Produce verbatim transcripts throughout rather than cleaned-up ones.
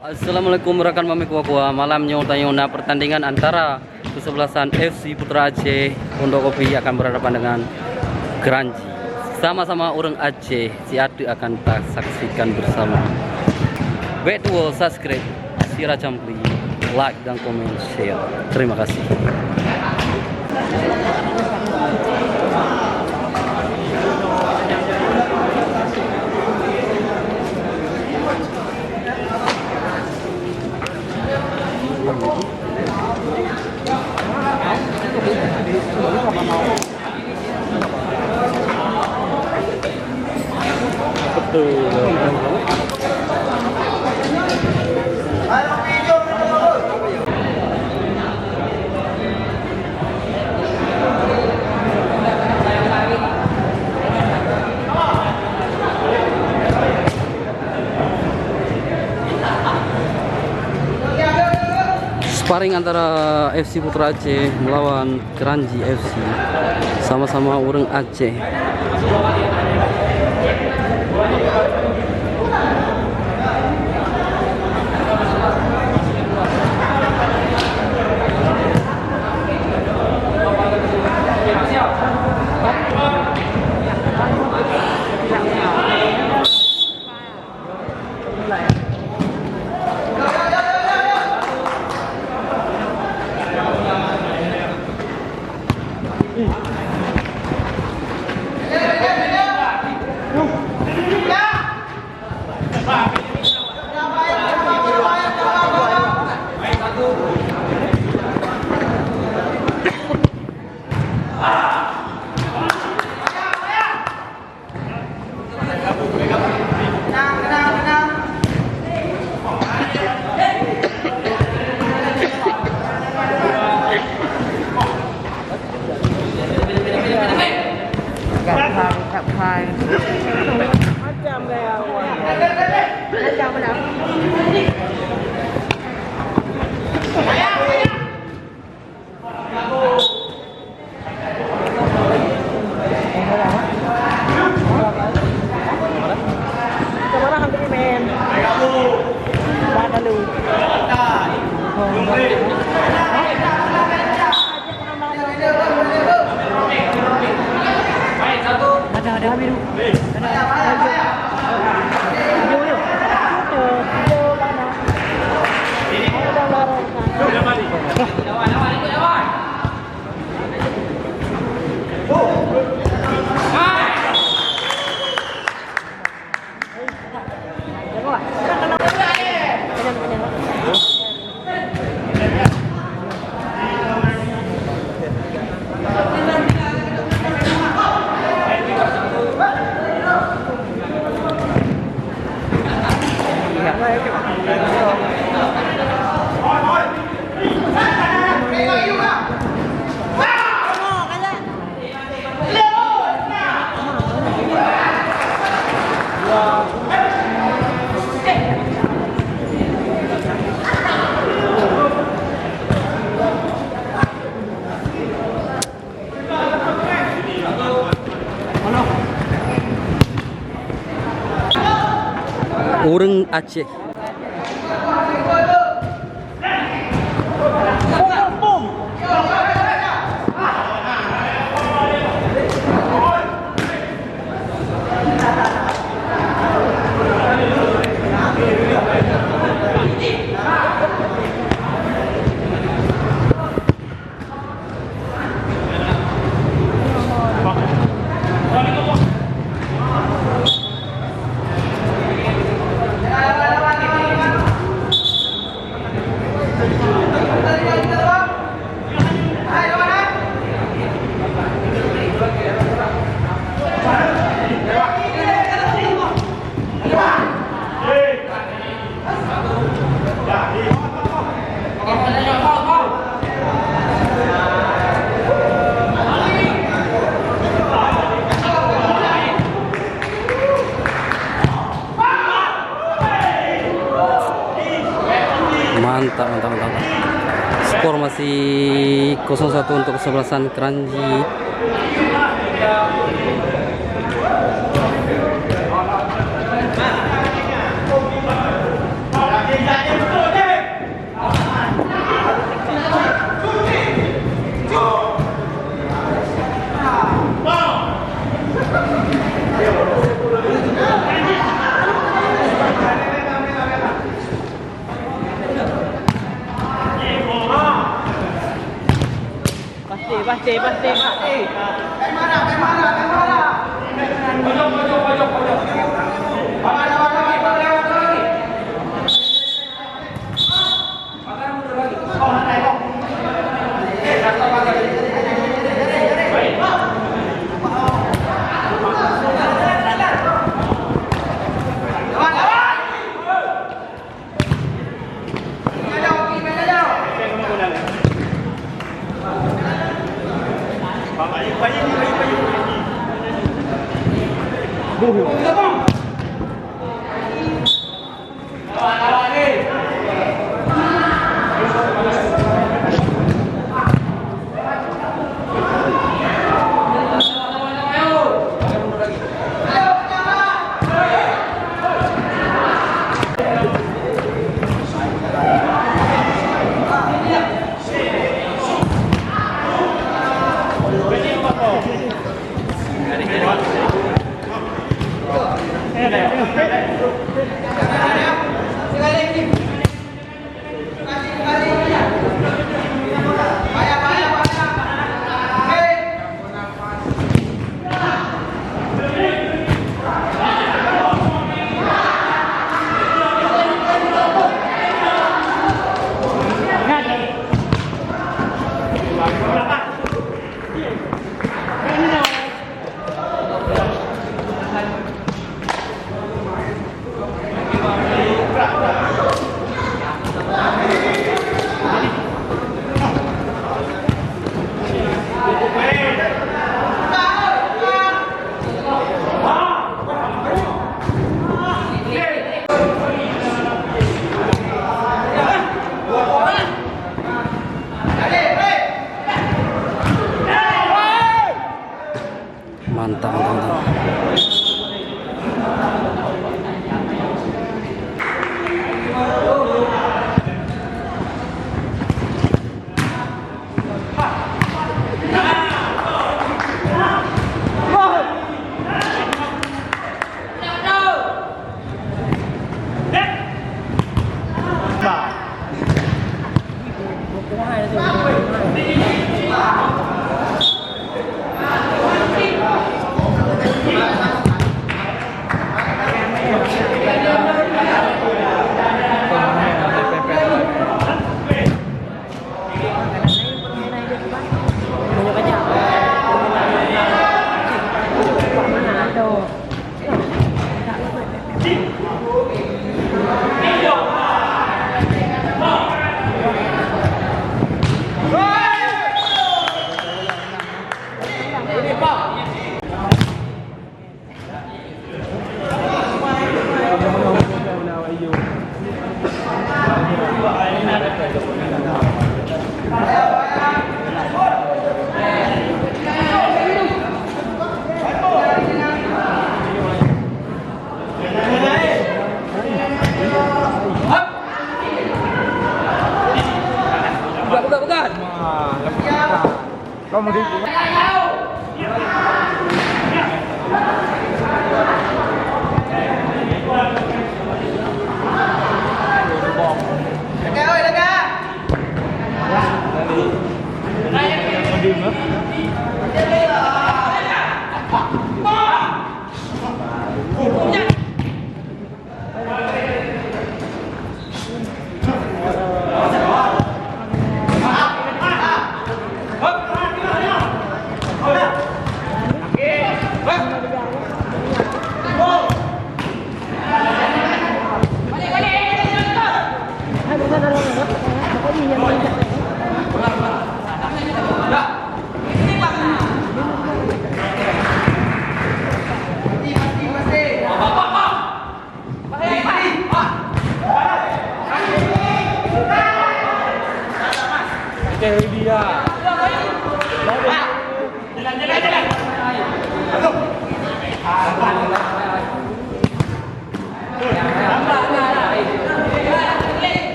Assalamualaikum rakan Mami Kuwa-Kuwa. Malam nyoe tanyoe na pertandingan antara kesebelasan F C Putra Aceh Pondok Kopi akan berhadapan dengan Kranji. Sama-sama ureuëng Aceh, siat akan tasaksikan bersama. Bèk tuwo subscribe Sira Campli, like dan komen, share. Terima kasih. Sparring antara F C Putra Aceh melawan Kranji F C, sama-sama ureuëng Aceh. Ureuëng Aceh. Mantap, mantap, mantap. Skor masih kosong satu untuk kesebelasan Kranji. Pasti, pasti, pasti. Mantap, mantap, mantap. Peugah, peugah, peugah. Kau mau di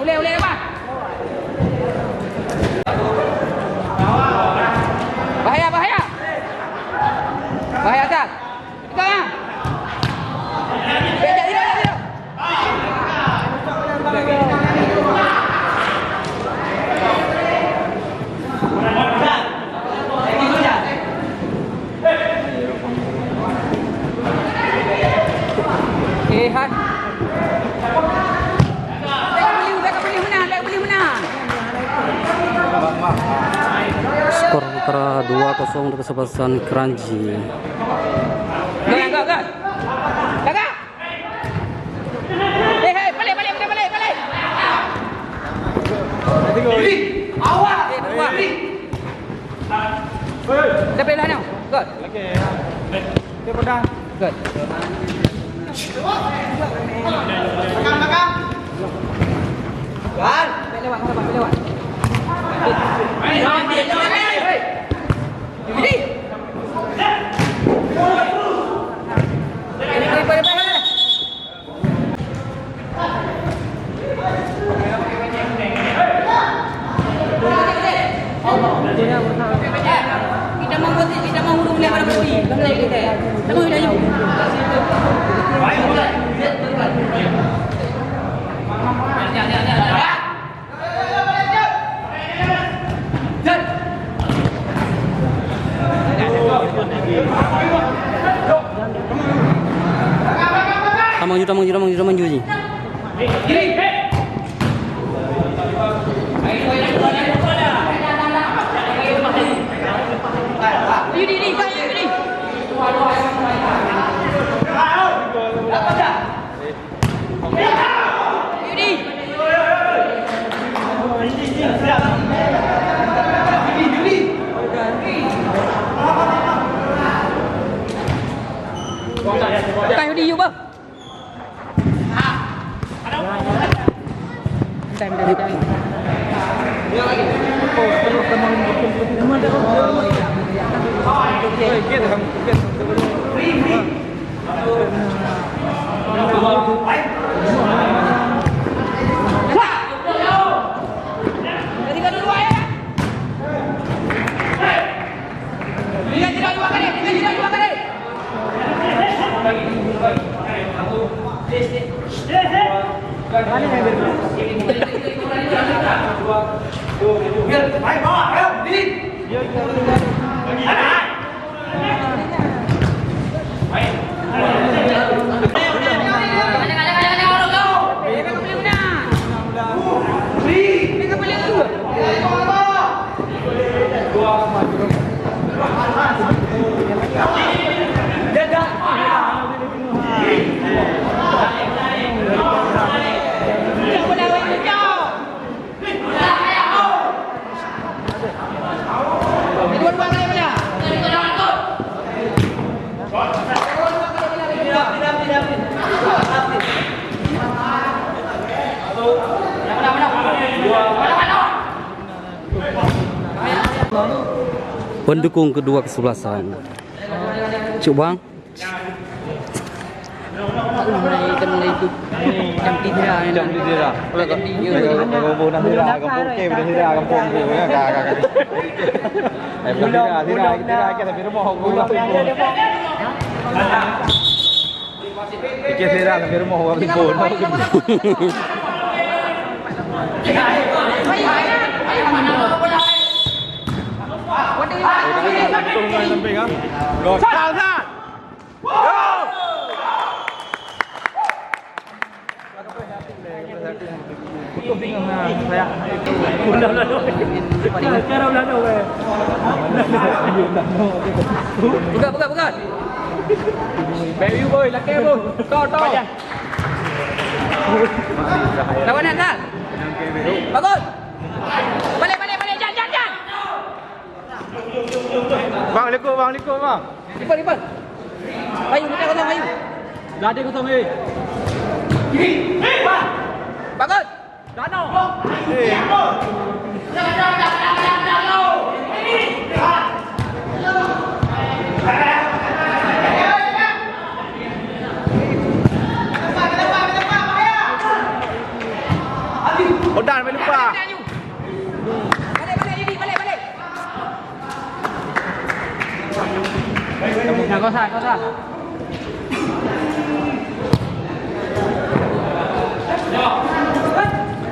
Uleh, uleh, Abah. Bahaya, bahaya. Bahaya, Abah. Pegang, ah. Pegang, tidak, tidak, tidak. Eh, hai. Skor sementara dua kosong untuk kesebelasan Kranji. Gol, gol, gol. Gol, gol. Hei, hei, balik, balik, balik, balik, balik. Awak. Eh, dua. Dah balik dah, Nong. Gol. Okey. Dia pegang. Gol. Pegang, pegang. Gol. Balik lewat, balik lewat. Hei, hei, hei, hei. Jadi. Tamong ju, tamong ju, tamong ju, tamong ju ji. Bukan Yudi, yuk, bang. Pendukung kedua kesebelasan. Cuk bang. Mulai, mulai itu. Jam tiga ni. Jam tiga dah. Jam tiga. Kampung dah tiga, kampung okey, dah tiga, kampung okey. Ya, ka, ka, ka. Eh, bukan tiga, tiga, tiga, tiga, sampai rumah. Okey, tiga, sampai rumah, orang timbun. Gol. Pegang, pegang, pegang. Baby boy, lakèe boy. Tong, tong. Lawan Azhar. Bagus. Balik, balik, balik. Jan, jan, jan. Bang, likot, bang, likot, bang. Lipat, lipat. Bayu, kita kosong, Bayu. Jadi kosong, eh. Bagus. Dano. Eh. Odan, main lupa. Balik, balik, Yudi, balik, balik. Nah, kosa, kosa.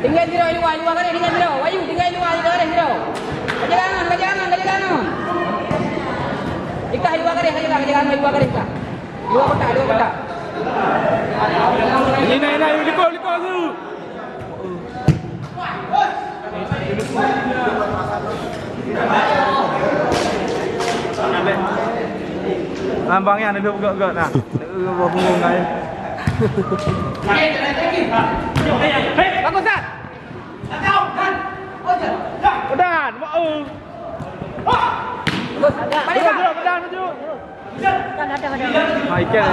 Tinggai sidroe luwa, luwa garéh tinggai sidroe. Wahyu, tinggai luwa garéh sidroe. Kaja angon, kaja angon, kaja angon. Ikah luwa garéh, kaja, kaja angon luwa garéh ikah. Luwa kotak, luwa kotak. Ini, ini, ini, likot, likot tu. Abang nyan duduk gok-gok nah. Duduk bak punggung kan. Bagus, Sat. Udah, mau. Balik, Sat. Udah, udah, udah. Michael.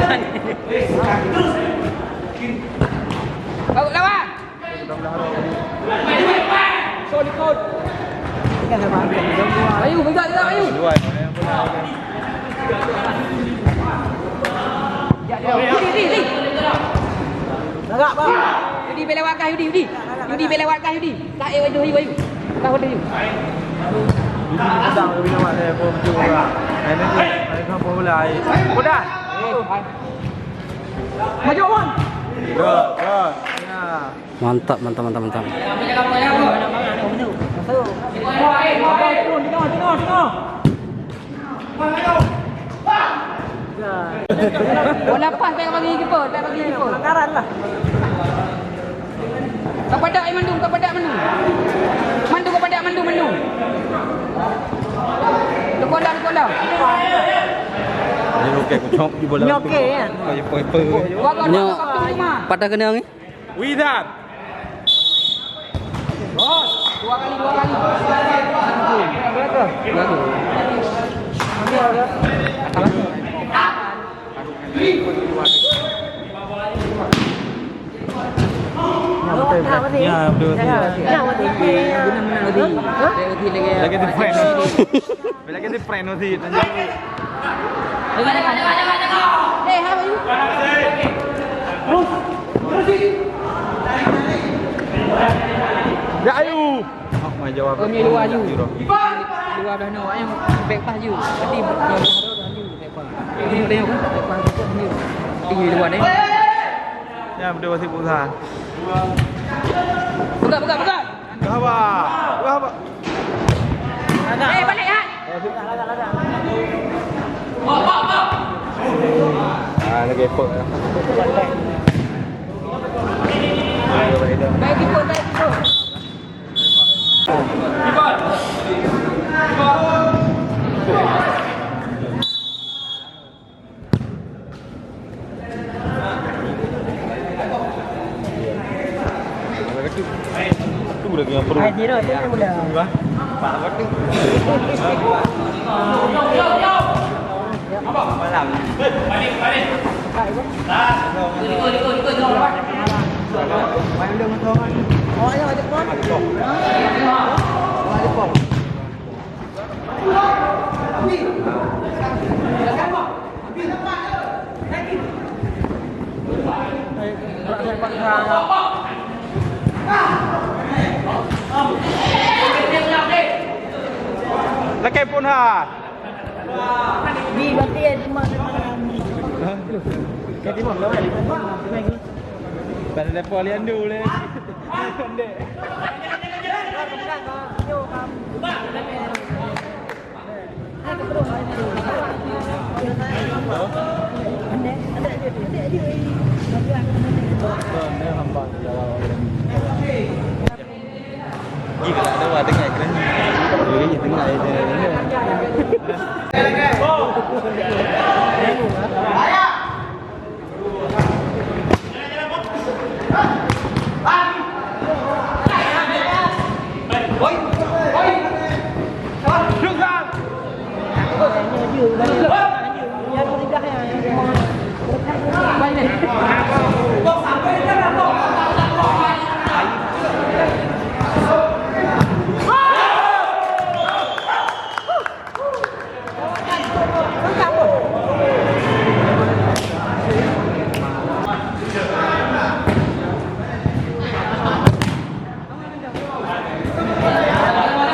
Bawa lawan. Ayu, pegang, pegang, Ayu. Di, di, di. Yudi, bela wakah, Yudi, Yudi. Yudi, bela wakah, Yudi. Tak, eh, Yudi, Yudi. Tahu tu, Yudi. Ini petang, Yudi, nama saya, apa, betul, orang. Ini, ini, apa, pula, eh. Udah. Maju, Wan. Go, go. Ya. Mantap, mantap, mantap, mantap. Bola pas, tak bagi kiper, tak bagi kiper. Pelanggaran lah. Kapadak, eh, mandum, kapadak mandum. Mandum kapadak mandum, mandum. Depan dah, depan dah. Ini okey, kucok di bola. Ini okey, ya? Okey, okey, okey. Nyoe patah kena ni. Widan. Dua kali, dua kali. Bagus. Ya, betul, betul. Ya, betul, betul. Ya, betul. Benar, benar, Odi. Hah? Lagi tu, friend. Bila kita friend, Odi. Eh, how are you? Ya, ayu. Oh, mai jawab. Oh, ni luar, Yu. Luar dah, no. Ayo, back pass, Yu. Tadi, back pass, Yu. Back pass. Tengok, tengok, kan? Back pass, Yu. Tadi luar, eh. Ya, betul, masih berusaha. Pegang, pegang, pegang. Dah, bah. Dah, bah. Eh, balik, ah. Ah, lagi effort lah. Baik, effort, baik, effort. Tu lagi yang perlu. Hai, zero, tu yang muda. Malam. Oh, ya, ada pun. Ada pun. Lakèe phôn ha. Di, berarti ya, cuma. Ha? Ya, di mana? Pada lepo Aliando le. Pendek. Ih, kalau ada orang dengar keren. Ih, dengar aja.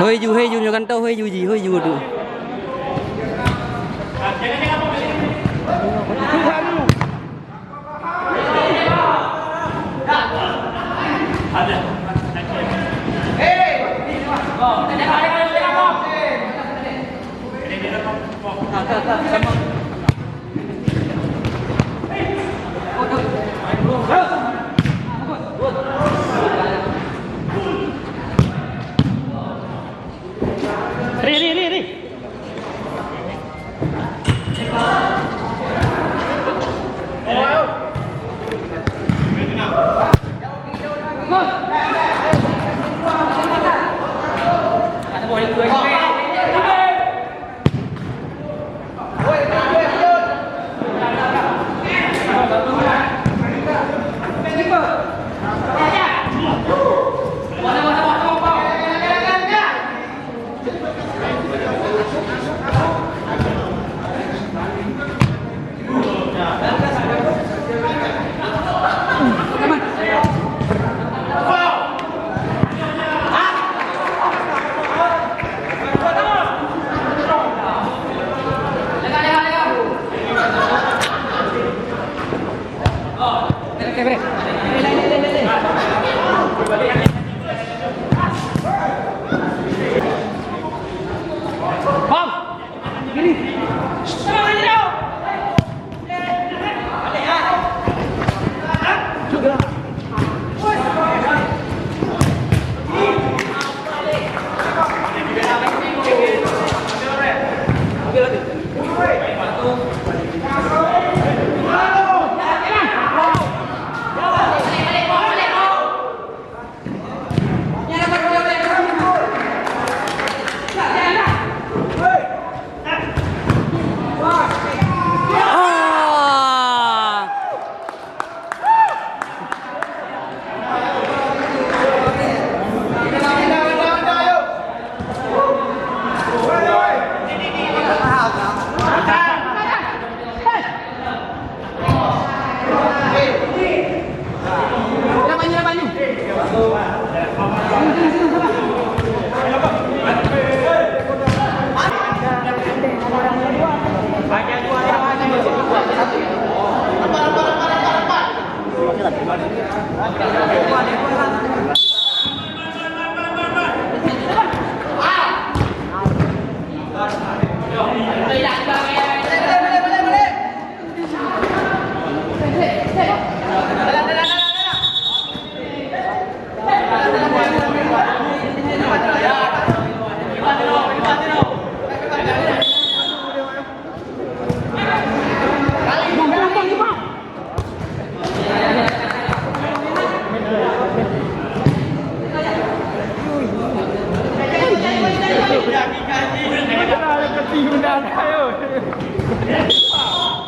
Hôi ju, hôi ju, nyoe kan tau hôi ju ji, hôi ju tu. Ri, ri, ri, ri.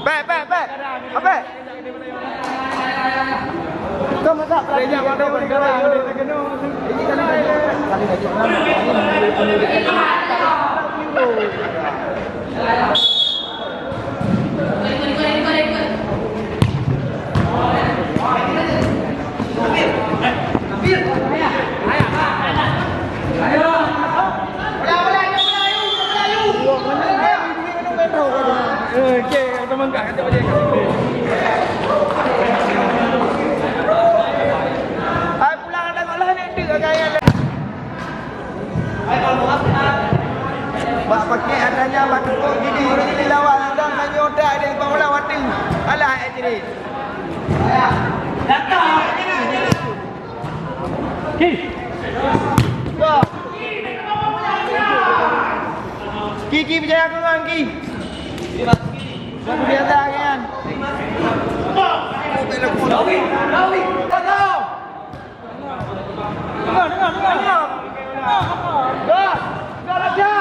Baik, baik, baik. Apa? Hai pulang dah, Allah ni tu agak yang Bak pakai adanya bak kepok gini, gini lawan, dan tanyoe tak ada bang ulang waktu. Alah, eh, jadi. Ki. Ki, Ki, berjaya aku, Ki. Aku biasa, kan? Dengar, dengar, dengar. Gas! Gas, Raja!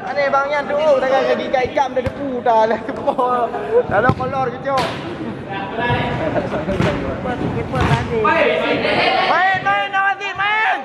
Aneh, Bang Yan tu, oh, dah kaki kat ikam dah debu dah lah. Dalam kolor kejok. Main, main, Nawazin, main!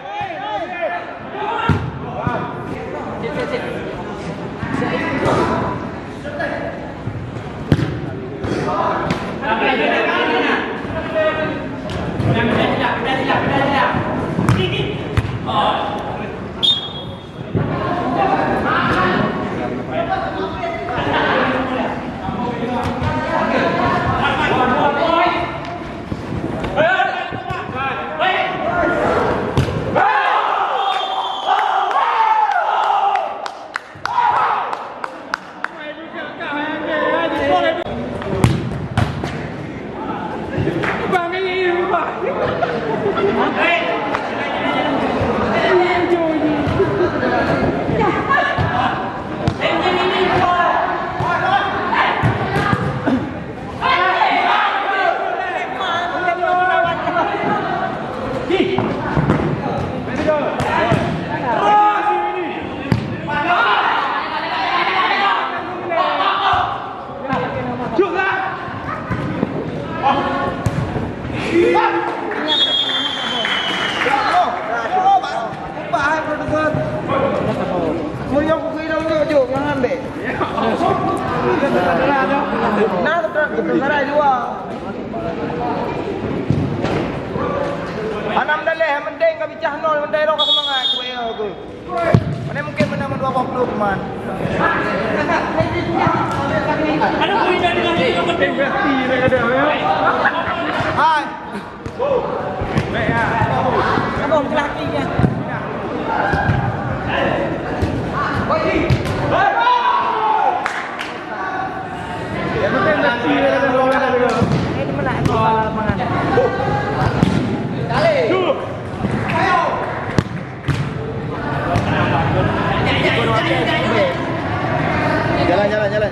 Nah, betul, betul, sarai dua. Anam daleh, yang penting kami cah nol, yang penting roh ka semangat, supaya aku. Mana mungkin menang dua puluh pemain. Hai. Abang, belah kaki dia. Ini mana aku lapangan. Jalan, jalan, jalan.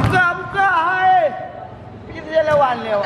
Buka, buka, hai. Pergi saja lawan dia.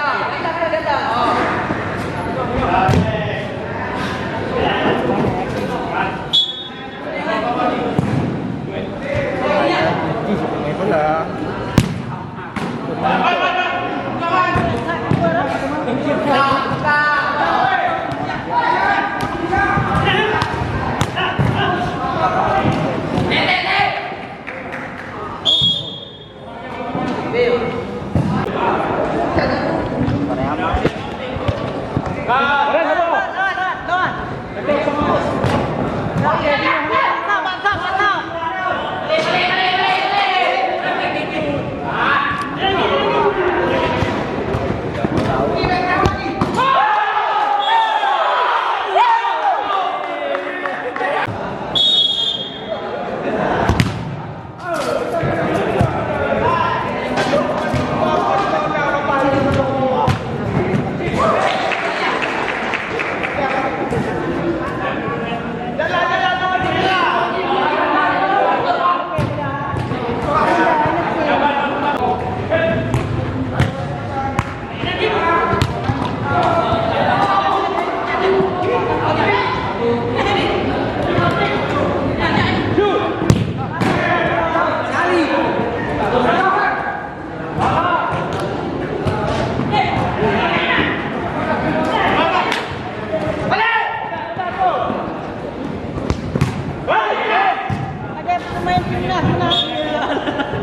Ada pemain timnas sana.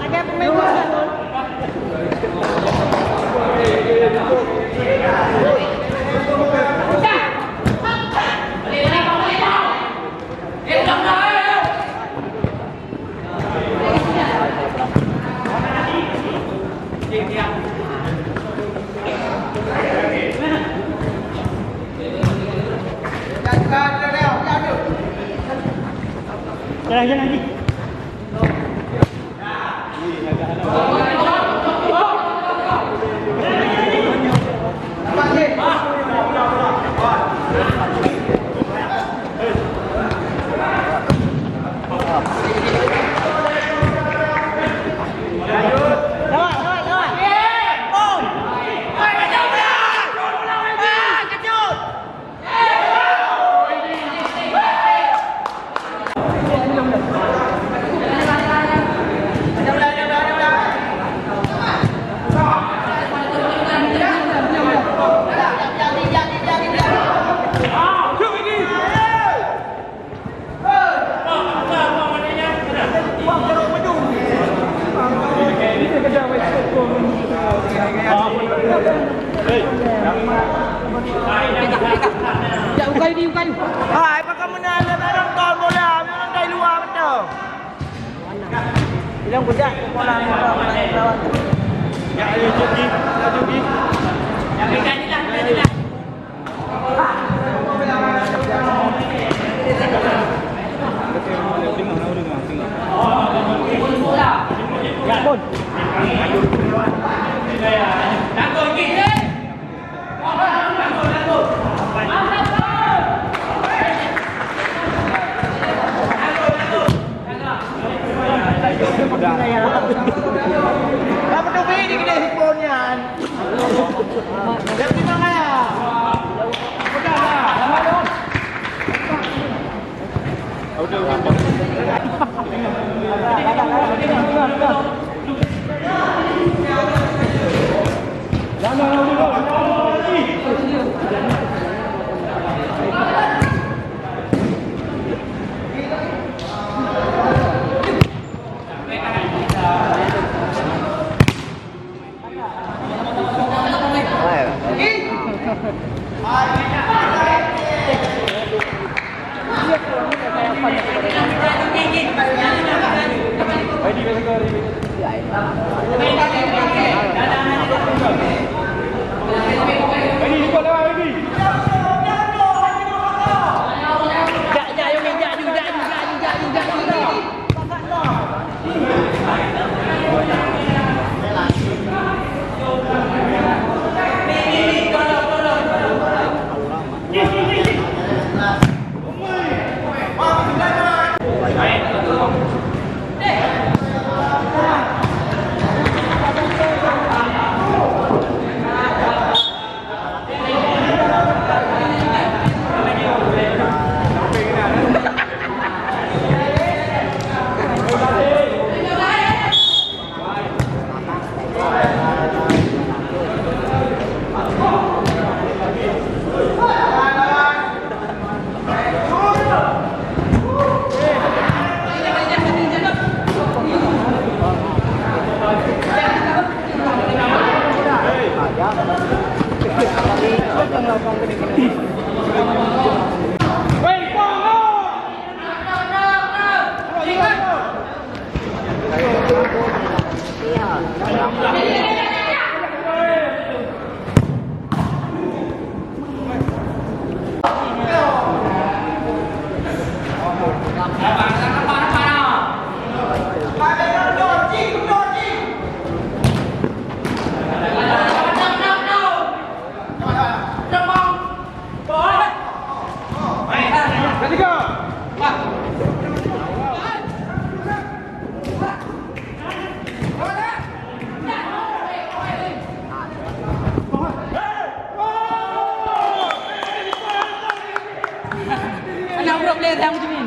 Ada pemain timnas. Jalan, jalan, Ji. Yang bujak, bola ni, bola ni, bola ni. Ya, ayo, Juki. Ayo, Juki. Anak udah boleh dah macam ni.